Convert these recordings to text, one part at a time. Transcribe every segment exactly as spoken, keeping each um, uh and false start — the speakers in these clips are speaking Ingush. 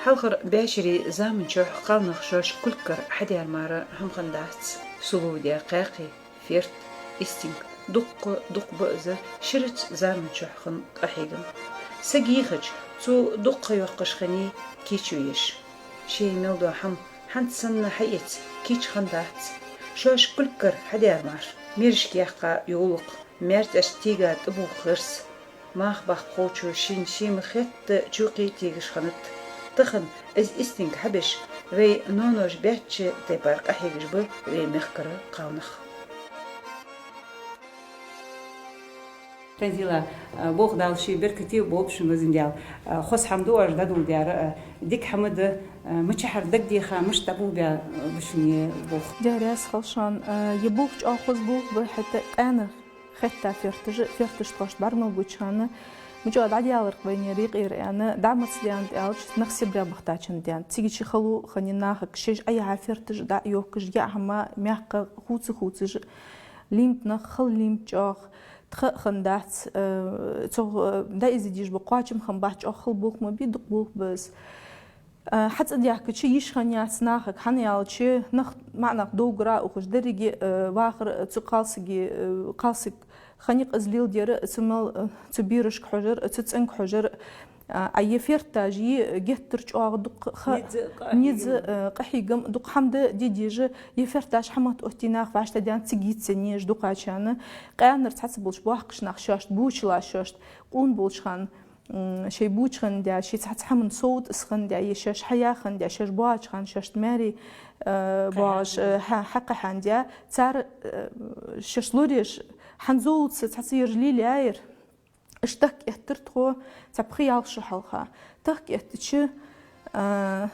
Хьалхарча баьшерий заман чухь кхалнах шоаш кулгагара хьадаьр мара хӀама хиннадац. Сулувдаь кхаькхий, ферт, истинг, дуккха дукха ба из ширача заман чухь хинна къахьегам. Саг йийхача, цо дукха ха йоаккхаш хиннай кийчо еш. Шоай мел дола хӀама хӀанз санна хьаэца кийча хиннадац. Шоаш кулгагара хьадаьр мара, мерашка яьккха йолакх, маьрцӀашта тийга тӀабух хирс. Маха баккхачо шийна шийна хетта чу кхийтигаш хиннад. Тахан из истинг хьабеш, вай ноаноша баьча тайпара къахьегаш ба вай мехкара кхалнах. Танзила, а, болх Дала ший беркате болба шун, везан Даьла. А, хоза хӀама да оаш дӀадоладаьр, а, дика хӀама да, а, мичахьара дагадеха, мишта дӀаболабаь, а, ба шун болх? Даьра раьза хилва шоана, а, ер болх чӀоагӀа хоза болх ба, хӀаьта къаьнара хетта ферташ, ферташ тхоашта бӀаргал буча хана, мича дӀадаьлар-кх вайна ер юкъера аьнна, дӀа маца даьннад аьлча, нах Сибре бахийтача хана даьннад. Цига чу хало хиннай нахага, шоаш Ӏаяха ферташ дӀа а йохкаш, яа хӀама, мехка хувца-хувцаш, лийннаб нах, хала лийннаб чӀоагӀа, тха а хиннадац, э, цох, э, дӀаэза дезаш ба кхоачам хиннабац, чӀоагӀа хала болх ма бий, дукха болх ба из. А, хьацӀадаьхкача йиш хиннаяц нахага, хӀана аьлча нах маӀа нах довгара ухаш, деррига, а, вахар, а, цу кхалсага, а, кхалсаг хиннай-кх из леладер, а, цу мел, а, цу берашка хьожар, а, цу цӀенга хьожар. А, а ер ферташ я геттара чӀоагӀа дукха ха-, низа, къахьегам, низа, а, къахьегам, дукха хӀама да де дезаш, ер ферташ хьаметтаоттий нах вӀаштӀехьадаьнна цига йицъенна еш дукхачарна. Къаьнара цхьацца болча боккхийча наха шоашта боча латташ, шоашта къона болча хана, м, шоай боча хиннадаь, шоай цхьацца хӀаман совгӀат из хиннадаь, е шоаш хьаяь хиннадаь, шоаш боагӀача хана шоашта маьре, э, боагӀаш, э, хьа-, хьакхахьандаь, цар, э, шоаш лораеш, хӀанзалца цхьацца ераш лелаяьр. Иштта тахка эттар тхо цхьа пхи-ялх шу хьалха. Тахка эттача, э,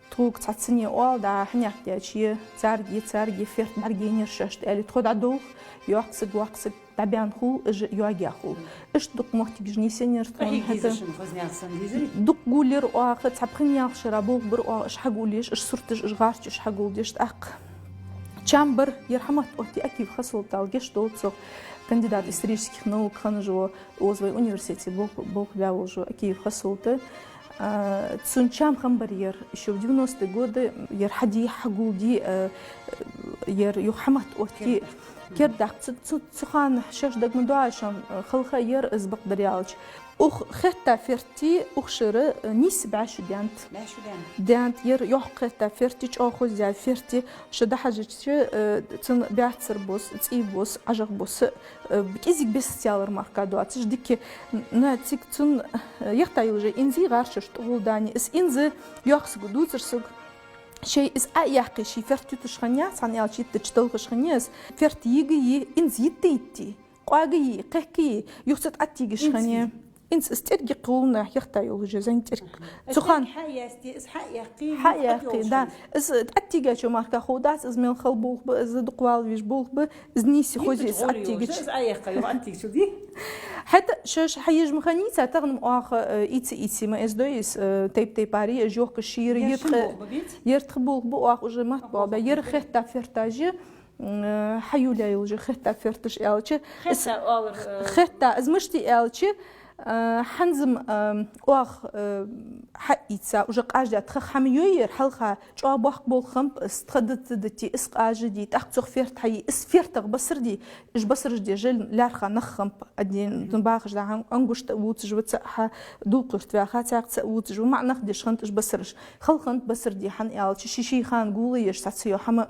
тхога цхьаццане оал дӀа, хьанехк даьча, е царга, е царга, е ферт бӀаргаяйнаяр шоашта, аьле, тхо дӀадолх, йоккха саг, воккха саг дӀабаьнна хул, уж йоагаь хул. Иштта дукха моттигаш нийсъеннаяр тхона. Къахьега дезар шун, хоза наьха санна дезарий? Дукха гулъяьр оаха, цхьа пхи-ялх шера болх бир оаха уж хьагулъеш, уж сурташ, уж гӀарчаш хьагулдеш, тӀаккха чам бар, ер хьаметтаоттий Акиев Хасолта, Дала гешт долда цох, кандидат исторических наук хиннав, укхаза вай университете болх, болх баь волаш ва Акиев Хасолта. А, цун чам хиннабар ер, ещё в девяностые годы, ер хьаде, хьагулде, а, ер юха хьаметтаоттий. Кердадаккха. Цу, цу, цу хана шоашта дага ма доагӀий шоана, а, халха ер, из бакъдар аьлча. Укх хетта ферти укх шера, а, нийсса бӀаь шу даьннад. БӀаь шу даьннад. Даьннад, ер йоккха хетта ферти, чӀоагӀа хоза яь ферти, шо дӀахьажача, э, цун баьццара бос, цӀий бос, ӀажагӀа бос, э, кӀезига бесса цӀелар мара доацаш, дика, н-, цига цун, э, яхтӀа йолаш я инзи, гӀарчаш тӀагӀолла даьннай. Из инз йоккха саго, дувцар сога, шоай из Ӏо а яьккхе, ший ферт юташ хиннаяц, хӀана аьлча йиттача талхаш хиннай из, ферт йига йий, инз йитта йитте, къоага йий, кхехка йий, юха цу тӀа тӀатийгаш хиннай. Инз из тӀерг кхувлна, яхтӀа йолаш я зӀамига тӀерг. Цу хана хьаяьсте, из хьаяьккхе, хьаяьккхе, да. Из тӀатийгачо мара ховргдац, из мел хала болх ба, из дукха вала везаш болх ба, из нийсса хоза я из тӀатийгача. Из Ӏояьккха, юха тӀатийгачул ди. ХӀаьта шоаш хьаеш ма хиннай цар, тахан оаха, э, ийца-ийца ма эздой из, э, тайп-тайпара, уж йохкаш шийра. Ер тха болх ба, оаха уже мотт боагӀа, ер хетта ферташ я, м, хьайолаяь йолаш я хетта ферташ аьлча. Хетта оалар, э, хетта, из мишта я аьлча, э, хӀанз-м, э, оаха, э, хьаийца, уже къаждаь тхох хӀама йойяр, хьалха чӀоагӀа боккха болх хиннаб, из тха дитта, дитта, из къажаде, тӀаккха цох ферт хьае, из фертах басар де, уж басараш деш лаьрхӀа нах хиннаб, один, ну, бахаш да, ан-, ангушта а вувцаш ва, цаӀ хьа дулкхуьрт ваьха, цхьаькха цаӀ вувцаш ва, маӀа нах деш хиннад уж басараш. Хала хиннад басар де, хӀана аьлча ший-ший хана гулъеш, цхьацца йола хӀама,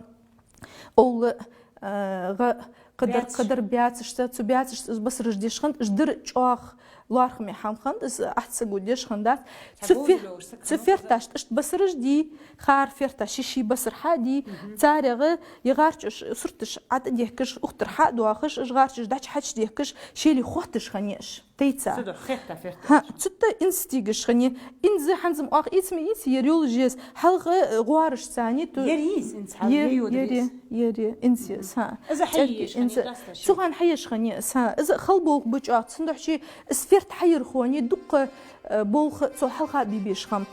овла, э, гӀа, кхыдар, баьцаш, кхыдар баьцашца, цу баьцашца уж басараш деш хиннад, уж дир чӀоагӀа лоархӀаме хӀама хиннад, из ахча саго деш хиннадац. Цу фе-, цу ферташта иштта басараш де, хӀара ферта ший-ший басар хьаде, царех е гӀарчаш, сурташ ӀотӀадехкаш, ухтар хьа а доахаш, уж гӀарчаш дӀачу-хьачу дехкаш, шоайла хотташ хиннай уж. Тайца. Цу духьа хетта ферташ. ХӀа, цу тӀа инз тийгаш хиннай. Инз хӀанз-м оаха ийца ма ийца, ер йолаш я из. Хьалха, э, гӀоараш цани ту. Ер я из, инз хьал ер, ер йодар я из. Ер я, инз я из, хӀа. Из хьаеш хиннай, инз. Цу хана хьаеш хиннай из, хӀа. Из хала болх ба чӀоагӀа, цудухьа ший из ферт хьаяр хиннай, дукха, э, болх цо хьалха бе безаш хиннаб.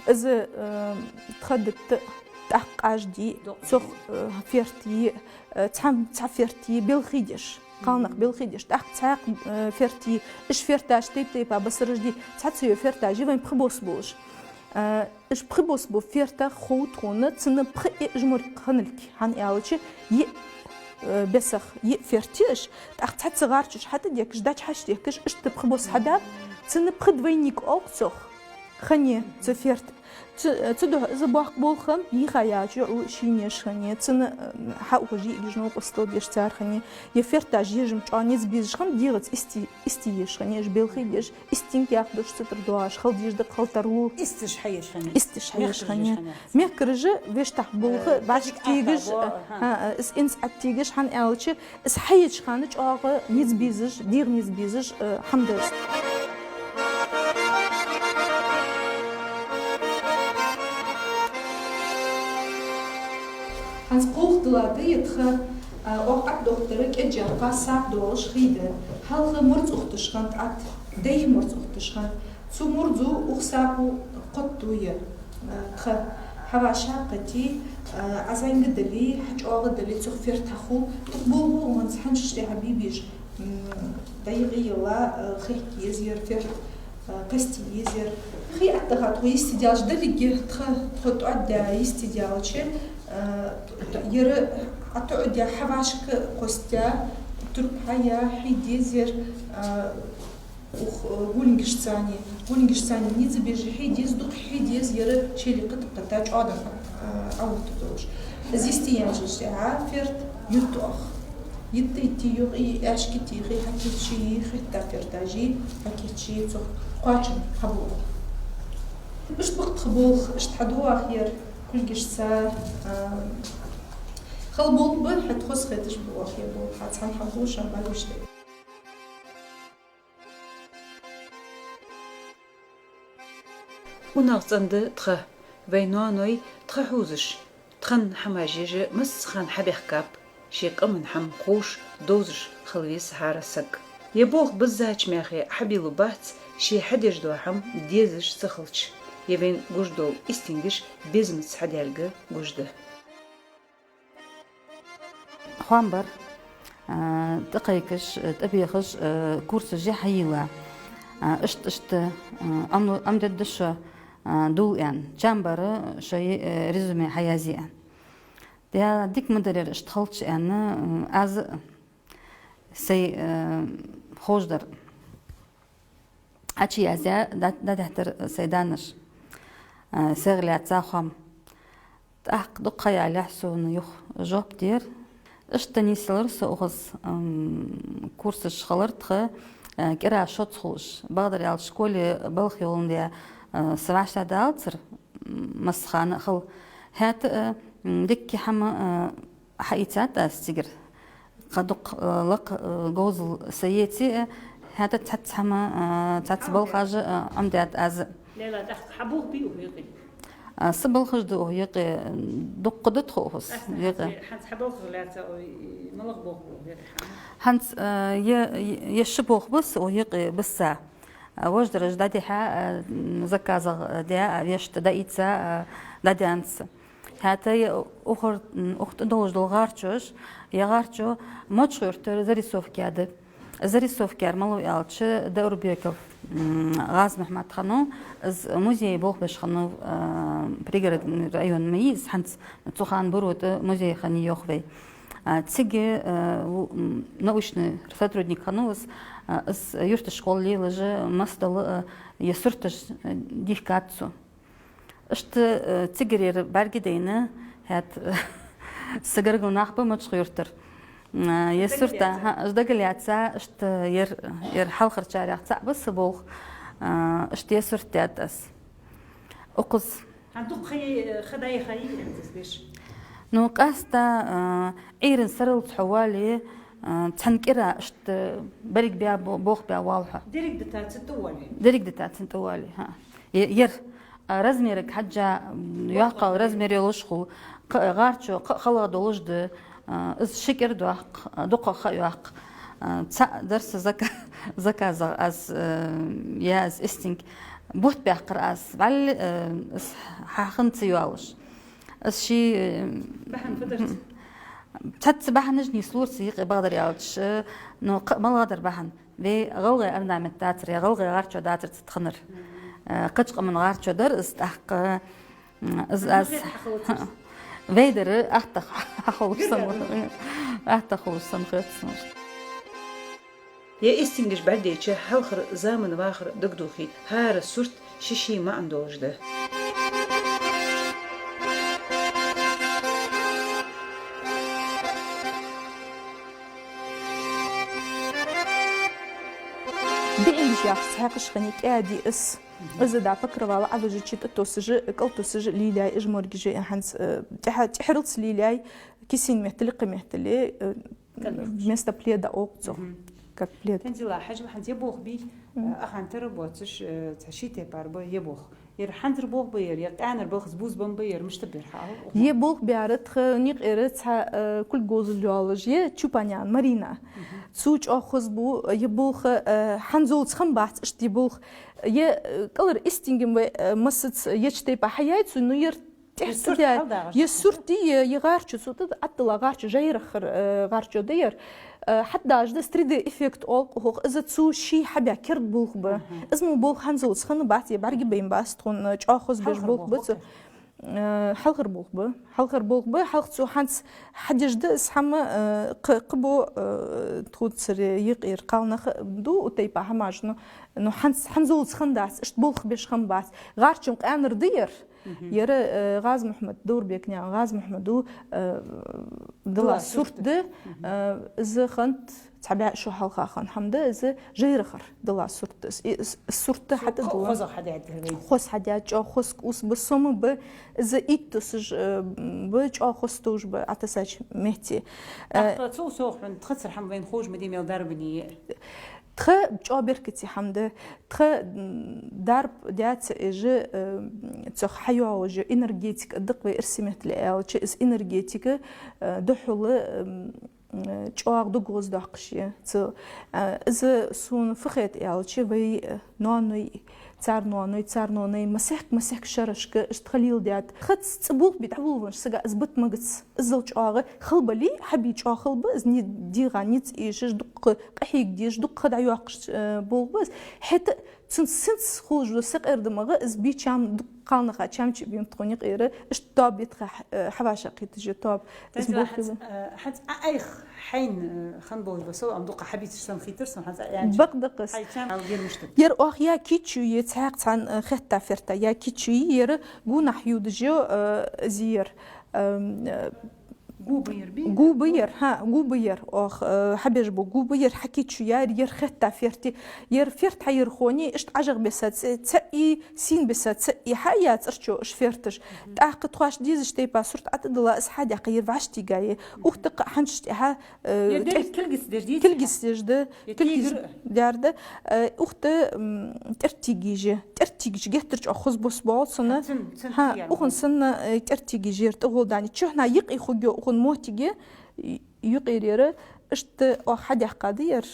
Из, э, тха дитта тӀаккха къажде, цох, э, ферт е, э, цхьа, цхьа ферт е белхий деш. Кхалнах белхий деш, тӀаккха цхьаькха, э, ферт е, уж ферташ тайп-тайпара басараш де, цхьацца йола ферташ я вайна пхи бос болаш. А, уж пхи бос бола фертах хов тхона, цунна пхи иъ жмург хинналга, хӀана аьлча, йиъ, э, бесах йиъ ферт я уж, тӀаккха цхьацца гӀарчаш хьатӀадехкаш, дӀачухьашдехкаш, иштта пхи бос хьабаьб, цунна пхи двойник оал цох, хиннай цу ферта. Цу, цудухьа из боккха болх ба, йийха яьлча, йоӀо шийна еш хиннай, цунна, э, хьаухаш йиӀигаш новкъостал деш цар хиннай. Е ферташ ежам чӀоагӀа низ безаш хиннаб, дегӀаца истий, истий еш хиннай, уж белхий деш, истинг яха дош цу тӀара доагӀаш, хила дезаш да-кх, хила тарлу. Исташ хьаеш хиннай. Исташ хьаеш хиннай. Мехкараш вешта болх, э, башка тегаш, э, из инс Ӏаттигаш, хӀана аьлча, из хьаеча хана чӀоагӀа низ безаш, дегӀа низ безаш, э, хӀама да из. ХӀанз кхолха дилла да е тха, а, оаха Ӏаддохийтар кӀеджаьккха сакъа долаш хий да. Хьалха мурз ухийташ хиннад Ӏад, дайх мурз ухийташ хиннад. Цу мурзо укх сакъо кхоттаду е, а, кха. ХьавӀашагӀкхете, а, ӀазӀанга дале, хьачӀоагӀа дале, цох ферт хьахул. Укх болхо хӀанз хьанчаш тӀехьа бе-беш, м, дӀайихьа йилла, а, хехка еза ер ферт. Къестий езар. Хий Ӏаттаха тхо йисте даьлча, деррига тха, тхо тӀоаддаь йисте даьлча, а, ер Ӏаттадаь хьавӀашка кхоссадаь, турпхьа я хьий дезар, а, ух, а, гулингашца, гулингашца низ беш хьий деза, дукха хьий деза, ер шелий кхатакхата чӀоагӀа, а, Ӏооттаргдолаш. Из йисте яьнначул тӀехьагӀа ферт йитту оаха. Йитта-йитте юкъе аьшка тӀехьа хьакийчъе, хетта ферташ хьакийчъе, цох кхоачам хьабу. Иштта ба-кх тха болх, иштта хьаду оаха ер кулгашца, а, хала болх ба, хӀаьта хоза хеташ ба оаха ер болх, хьа цхьан хьалхо ша багаш да. УнагӀ цӀенда тха, вай ноаной тха хьувзаш. Тхан хӀамаш еш массахана хьабаьхкаб, ший къаман хӀама ховш, довзаш хила веза хӀара саг. Е болх биззача мехе хьабийллабац, ше хьадеш дола хӀама дезаш ца хилча, е вайна гуш дола истингаш безамца хьадаьлга гуш да. Хоам бар, а, тӀакхайкаш, а, тӀабехаш, а, курсаш я хьайийлла. А, иштта, иштта, а, Ӏом-, Ӏомадергда шо, а, дул аьнна. Чам бар шоай, а, резюме хьаязъе аьнна. Е дика ма дарий ер иштта хилча аьнна, а, аз а сай, а, ховш дар. Ӏочуязъяь, дӀа-, дӀадахьийтар сай данаш. А, сагӀа лаьца хоам. ТӀаккха дукха ха ялалехь сона юха жоп дер. Иштта нийсъелар со укхаза, ам, курсаш хилар тха, а, кӀира шозза хулаш. Бакъдар аьлча, школе балха йоландаь, а, са вӀаштӀехьадалацар, м, массахана а хила. ХӀаьта а, м, дикка хӀама, а, хьаийцад аз цигара. Кхы дукха, э, лакха, э, говзал са еце, э, хӀаьта цхьацца хӀама, э, цхьацца балхаш, э, Ӏомадаьд аз. Лейла, тӀаккха хьа болх бий укх юкъе? А, са балхаш да укх юкъе, дукха да тхо укхаза юкъе. ХӀанз хьа балхах лаьца, ой, малагӀа болх ба укх юкъе хьа? ХӀанз, э, е, е ши болх ба са укх юкъе бисса. А, вож дараш дӀадихьа, э, заказах, э, даь, а, вешта дӀаийца, э, дӀадаьннад са. ХӀаьта е ухар, м, укх тӀа долаш дола гӀарчош, е гӀарчо Мочкъий-Юртара зарисовка да. Зарисовкаяр малав аьлча, Даурбеков, м, ГӀазмухьаммад хиннав, из музее болх беш хиннав, а, Пригородный район ма йий из, хӀанз цу хана Буро тӀа музей хиннай йоах вай. А, цига, а, у, м, научный сотрудник хиннав из, а, из юрташка гӀолла лелаш, массадола, а, е сурташ, а, дийхкад цо. Иштта, э, цигара ер бӀаргадайна, хӀаьта, са гаргара нах ба Мочкъий-Юртара. Э, ер сурт, хӀа, уж дагалаьца, иштта ер, ер хьалхарчарех цаӀ ба са болх. Э, иштта ер сурт даьд аз. Укхаза. ХӀанз дукха ха е-, ха дӀаяхай хӀанз из беш? Ну, къаьстта, э, Ӏуйрийна сарралца хьо вале, э, цхьан кӀира иштта берригаш бе-, бо-, болх бе воал хьо. Деррига дита цунна тӀавоале? Деррига дита цунна тӀавоале, хӀа. Е-, ер, а, размерага хьежжа, м, йоккхагӀа размер йолаш хул. Кхы гӀарчо, кхы халагӀа долаш да, а, из ши кӀира доаккх, а, дукхагӀа ха йоаккх. А, цаӀ дар са зака-, заказах аз, а, яь из истинг. Бутт баьккхар аз, вӀалла, а, из хьахинна ца йоалаш. Из ший, а, бахьан фу дар цун? Цхьацца бахьанаш нийслора са юкъе, бакъдар аьлча, но кхы малагӀа дар бахьан. Вай гӀалгӀай орнамент дацар, е гӀалгӀай гӀарчо дацар цу тӀа хиннар. Э, кхыча къаман гӀарчо дар из тӀаккха, м, из аз вайдар аттагӀа хьахулаш санна, аттагӀа хулаш санна хет сона. Е истингаш бӀаргадайча, хьалхара заман вахар дагадохийт, хӀара сурт ший-ший маӀан долаш да. Биъингаш яхаш цхьаькхаш хиннай кӀаьди из. Из да покрывало Ӏовижача тӀатоссаш, кӀалтоссаш лелаяьй уж моргаш, хӀанз, э, тӀехьа-, тӀехьаралца лелаяьй, кисийна меттел, кхы меттел, э, вместо пледа оал цох, как плед. Танзила, хьажал, хӀанз ер болх бий, э, ахантара боацаш, э, цхьа ший тайпара ба ер болх. Ер хӀанзара болх ба ер, е къаьнара балхаца бувзабенна ба ер, мишта ба ер хьал? Ер болх баьр тха наькъара цхьа, э, кулг говзал йолаш я Чупанян Марина. Цо чӀоагӀа хоза бу ер болх, э, хӀанзалца хиннабац иштта ер болх. Е, э, кӀалхара истинга вай, э, массаза еча тайпара хьаяьй цо, ну ер тӀехьа цӀа даьр, е сурт, е, е гӀарчо, цу тӀа Ӏаддала гӀарчо, жайрахара, э, гӀарчо да ер. Э, хьаддажда из три дэ эффект оал-кх укхох, из цо ший хьабаь керда болх ба. Из мо болх хӀанзалца хиннабац, е бӀаргабайнабац тхона, чӀоагӀа хоза беш болх ба цо. Э, хьалхара болх ба. Хьалхара болх ба, хьалха цо хӀанз хьадеш да из хӀама, э, кхы-, кхыбола, э, тхоцара юкъера кхалнах ду укх тайпара хӀамаш, ну, ну, хӀанз, хӀанзалца хиннадац, иштта болх беш хиннабац. ГӀарчо къаьнара да ер. Ер, э, ГӀазмухьмад, Даурбеканаькъан ГӀазмухьмада, э, дилла сурт да, э, из хиннад цхьа бӀаь шу хьалха хинна хӀама да, из жайрахара дилла сурт да. Из, из, из сурт хьатӀадилла. Хоза хьадаьд ер вайна. Хоза хьадаьд, чӀоагӀа хоза вкус ба, сома ба, из иттосаш, э, ба, чӀоагӀа хоза товш ба Ӏотасача метте. Э, тӀаккха цул совгӀа хьона тхацара хӀама вайна ховш ма дий мел дарбане. Тха чӀоагӀа беркате хӀама да. Тха, м, дарба даьца эжа, э, цох хьайоагӀаш я энергетика, дакъа вай эрсий меттала аьлча, из энергетика, э, духхьал, м, э, чӀоагӀа дог гӀоздоаккхаш я цо. Э, из сона фу хет аьлча, вай, э, ноаной, цар ноаной, цар ноаной масех-масех шерашка иштта хьалеладаьд. Хьаца цӀа болх бе дӀаволавеннача сага из бита магац. Иззал чӀоагӀа хала бале, хьабе чӀоагӀа хала ба из, ни-, дегӀа низ эшаш, дукха къахьега дезаш, дукха ха дӀайоаккхаш, э, болх ба из. ХӀаьта цунца синца хулаш дола сакъердамагӀа из бе чам, дукха кхалнаха чам чубе тхона юкъера, иштта тоаба я тха, э, хьавӀашагӀкхеташ я тоаба. Из болх ба. Хьац, э, хьац а айх хьайна, э, хинна болаш ба сов, ам дукха хьабийцаш санна хийтар сона хьац а яьнча. Бакъда-кх из. Хьай чам ал ер мишта да? Ер оаха я кичу я, цхьаькха цхьан, э, хетта-ферта я кичу я, ер гонахьа йодаш я, э, из ер. Эм, э, губа ер бий? Губа ер, хӀа, губа ер, оаха, э, хьабеш ба губа ер, хьакичу яр, ер хетта-ферта, ер ферт хьаярхоне, иштта ӀажагӀа беса цӀе-, цаӀ, сийна беса цаӀ хьаяь цӀерчо уж ферташ. ТӀаккха тхоашта дезача тайпара сурт ӀотӀадилла, из хьадаьккха ер вӀаштӀийгай. Укх тӀа-кх хьанчаш тӀехьа, э, ер дерриг килгица деш дий? Килгица деш да. Килгица даьр да. Э, укх тӀа, м, тӀертега еш я. ТӀертега еш геттара чӀоагӀа хоза бус боал сона. Цун, цун тӀа яр. ХӀа, укхан санна, э, тӀертега еш я ер тӀагӀолла дани. Чухьнахьа юкъе хургья укхан моттиг, юкъера ер, иштта оаха хьадаьккха да ер.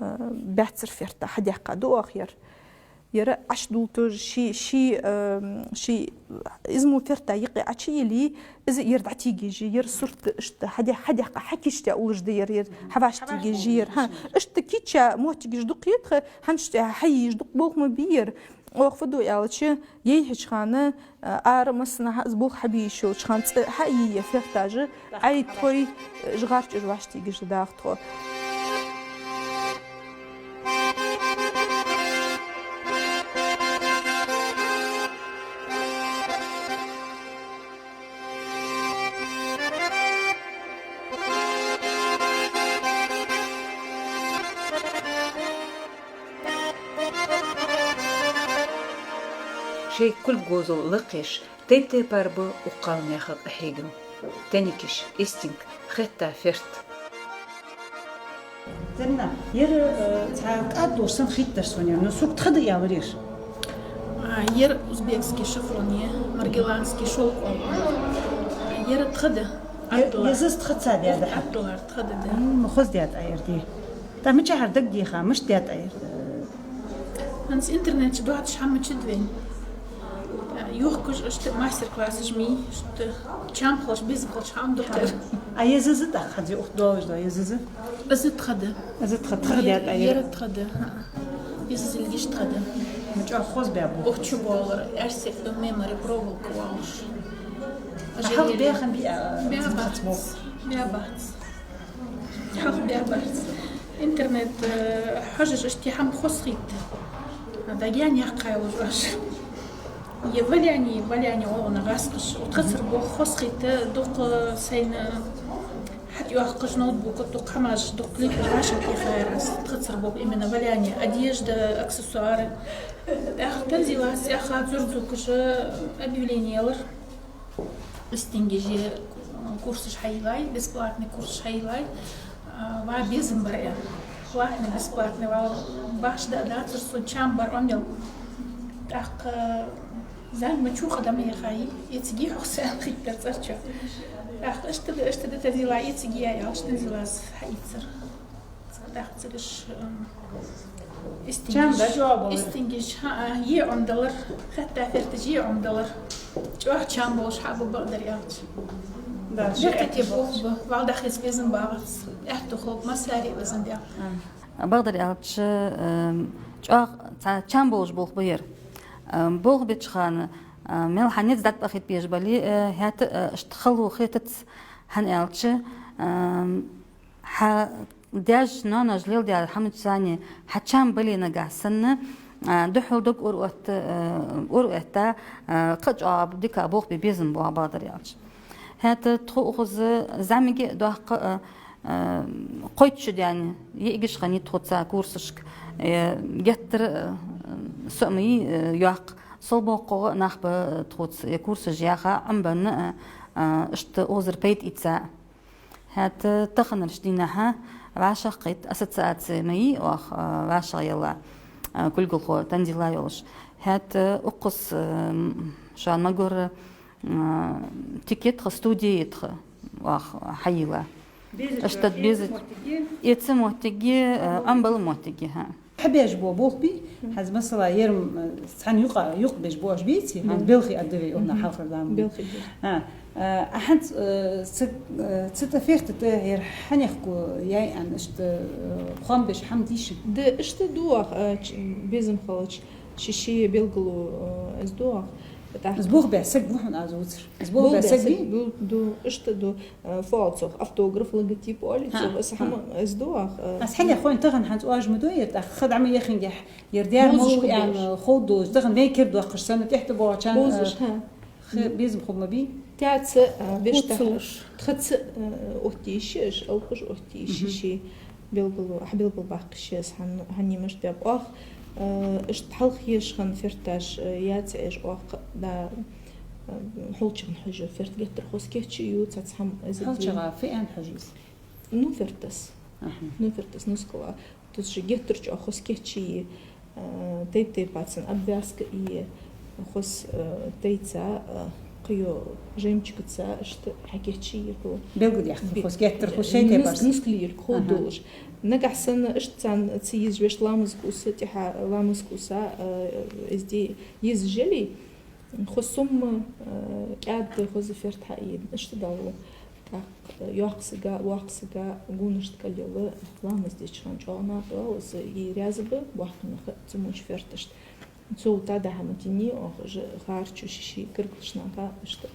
Э, баьццара ферта хьадаьккха да оаха ер. Ер Ӏаш дул тоже ший, ший, э, ший, из мо ферта юкъе Ӏочуйилле, из ер дӀатега еш я, ер сурт иштта хьадаь-, хьадаьккха, хьакийчдаь уллаш да ер, ер хьавӀаштӀийга еш я ер. ХӀа, иштта кийчъяь моттигаш дукха я тха, хьанчаш тӀехьа хьае еш дукха болх ма бий ер. Оаха фу ду аьлча, яйхьача хана, э, ара массанахьа из болх хьабе йиш йолча хана цӀа хьае я ферташ, Ӏай тхой, э, жгӀарчаш вӀаштӀийгаш дагӀа тхо. Шоай кулг говзал лакхъеш, тайп-тайпара ба укх кхалнаьха къахьегам. Тенникаш, истинг, хетта ферт. Зарина, ер, э, цхьа кӀад долаш санна хийттар сона ер, ну, сога тха да аьлар ер. А, ер узбекский шифон я, маргеланский шёлк оал. Ер тха да. Ер, ӀотӀадоагӀар. Еза тхаца даьд хьа? ӀотӀадоагӀар тха да, да. М, хоза даьд Ӏа ер, дий. ТӀаккха мичахьара дагадеха, мишта даьд Ӏа ер? ХӀанз интернета чу доацаш хӀама ма чуд вайна. Юхкаш иштта мастер-классаш ма йий, иштта чам хилча, безам хилча хӀама дукха. А езаза тӀаккха хьадзе ухт долаш да, езаза? Из тха да. Из тха, тха даьд Ӏа ер? Ер тха да, хӀаа. Езазилгаш тха да. Чӏоагӏа хоза баьб. Укх чу болар, эрсий мемори проволока волаш. Хьалха баьхан бий, а, баьбац. Баьбац. Хьалха баьбац. Интернет, э, хьожаш иштта хӏама хоза хийтта. Дагаьна яьккхай луш оаш. Е валани, валани оагӏона гӏаскхаш. Тхацар болх хоза хийтта, дукха сайна хьатӏайоаккхаш ноутбука, дукха хӏамаш, дукха клипаш вӏашагӏтехаяр аз. Тхацар болх именно валани, одежда, аксессуары. Тӏаккха Танзилас цӏаьхха зурзукаш объявлени елар. Истингаш курсаш хьайийллай, бесплатный курсаш хьайийллай. А, ва безам бар аьнна. Платный, бесплатный, ва башха да а дацар сона, чам бар Ӏомаел. Тӏаккха зӏамига чу къадам яхай, эциге хьо сел хиттар цӏарчо. Тӏаккха иштта да, иштта да, Танзила, эциге яй аьлча, Танзилас хьаийцар. Тӏаккха цигаш, м, истингаш, чам да жоп болар. Истингаш, хӏа, е Ӏомадалар, хатта ферташ е Ӏомадалар. Чӏоагӏа чам болаш хьаба, бакъдар аьлча. Да, ши бехкате аьттув болх ба, валдахиз безам багӏац, аьттув хул массари безам бе. Бакъдар аьлча, эм, чӏоагӏа цхьа чам болаш болх ба ер. Эм, болх беча хана, эм, мел хьа низ дӏатӏабахийта безаш бале, э, хӏаьта, э, иштта хало хетац, хӏана аьлча, эм, хьа даьша, ноаноша леладаьча хӏамаца цхьана хьа чам бале нагахь санна, а, духхьал дог ураотта, а, ураотта, а, кхы а чӏоагӏа дика болх бе безам ба, бакъдар аьлча. ХӀаьта тхо укхаза зӏамига а доккха, а, а, кхойтта шу даьнна, йиӀигаш хиннай тхоца курсашка, э, геттара, а, со ма йий, а, йоккха, сол боккхагӀа нах ба тхоца, э, курсаш яха, Ӏомабенна, а, а, иштта укхазара пайда ийца. ХӀаьта таханарча дийнахьа вӀашагӀкхийтта ассоциаци ма йий оаха, а, вӀашагӀъелла, а, кулгалхо Танзила йолаш. ХӀаьта укхаза, а, м, шоана ма гарра, а, тикет тха, студи тха оаха хьайийлла. Безача, иштта беза-, эца моттиге, а, амбала моттиге, хӀа. Хьабеш бо болх бий? Мгм. ХӀанз, масала, ер, м, цхьан юкъа, юкъ беш бо аш бийци? ХӀанз, мгм, белхи аддаве, уна, мгм, хьалхар дам. Белхи аддаве. А, а хӀанз, э, ца, э, ца таферта та ер хьанехку яй ан, иштта, э, хом беш хьам дийши? Да, иштта ду ах, э, ч-, безам халач, ши-ши белгало, э, из ду ах. Из болх бе саг вухун аз уцар. Из болх бе саг бий? Ду, ду, иштта ду. Э, фу оал цох, автограф, логотип оал цох, из хӀама, из ду ах, э. Аз хьале хойн тахан хӀанз оаж ма ду ер, тӀаккха хада ма яхингехь, ер дер ма ву ян, хов доз, тахан вен кир дохкаш санна, тӀехьта богӀачан, бозаш, э, хӀа. Хе, безам хуб ма бий? Тяца, э, беш тахаш. Тхаца, э, оттийши, аш алкуш оттийши, ши белгало, ах белгал баккхиши, аз хӀан-, хӀанни мишта беб ах, э, иштта хьалха еш хинна ферташ, э, яц эш ах, да, Хьулчагӏа хьожа ферт геттара хоза кечъю, цац хьам эза. Хьулчагӏа фиан хьожа из? Ну, фертас. Аха. Ну, фертас, ну, скала. Тут же геттара чӀоагӀа хоза кечъю, э, тайп-тайпацан обвязка и хоза, э, тайца, э, кхыйо жемчугаца, иштта хьакечъю хьо. Белгал яхка хоза геттара хоза шей тайпарс. Нус-, нускал йилг хо долаш. Нагахь санна иштта цан ца йиза вешта ламаз куса, тӀехьа ламаз куса, э, эзди йиза жели, Хоза сумма, э, кӀаьда хоза ферт хьаийна, иштта дало. ТӀаккха, э, йоккха сага, воккха сага гонашта кӀалъяла, ламаз деча хана чӀоагӀа накъа йоал, из и раьза ба, боккхий нах а ца муча ферташта. Цул тӀадахьа ма тини, оаха же харчу ши-ши кирглашнаха, иштта.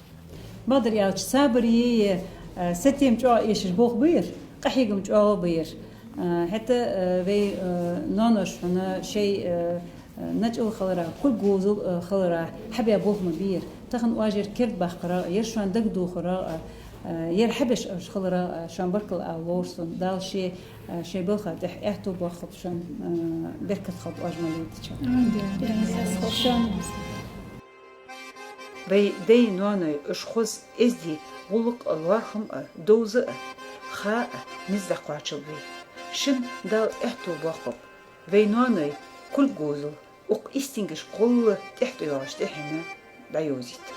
Бакъдар аьлча, сабар е, э, сатем чӀоагӀа эшаш болх ба ер, къахьегам чӀоагӀа ба ер. Э, хӀаьта, э, вай, э, ноаноша хьона шоай, э, начӀал хилара, кулг говзал, э, хилара хьабе болх ма бий ер. Тахан оаш ер керда баккхара, ер шоана дагадохара, э, ер хьабеш оаш хилара, э, шоана баркал ала ловр сона. Дала ший, э, шоай балха тӀехьа аьттув боаккхалба шоана, э, беркат хилба оаш ма летача. Вай дай-ноаной уж хоза эзди, гӀулакх а, лоархӀам а, довза а, ха а низ дӀакхоачалба вай. Шун Дала аьттув боаккхалба. Вай ноаной кулг говзал, укх истингашка гӀолла тӀехьа тӀайоагӀаш тӀехьенна дӀайовзийта.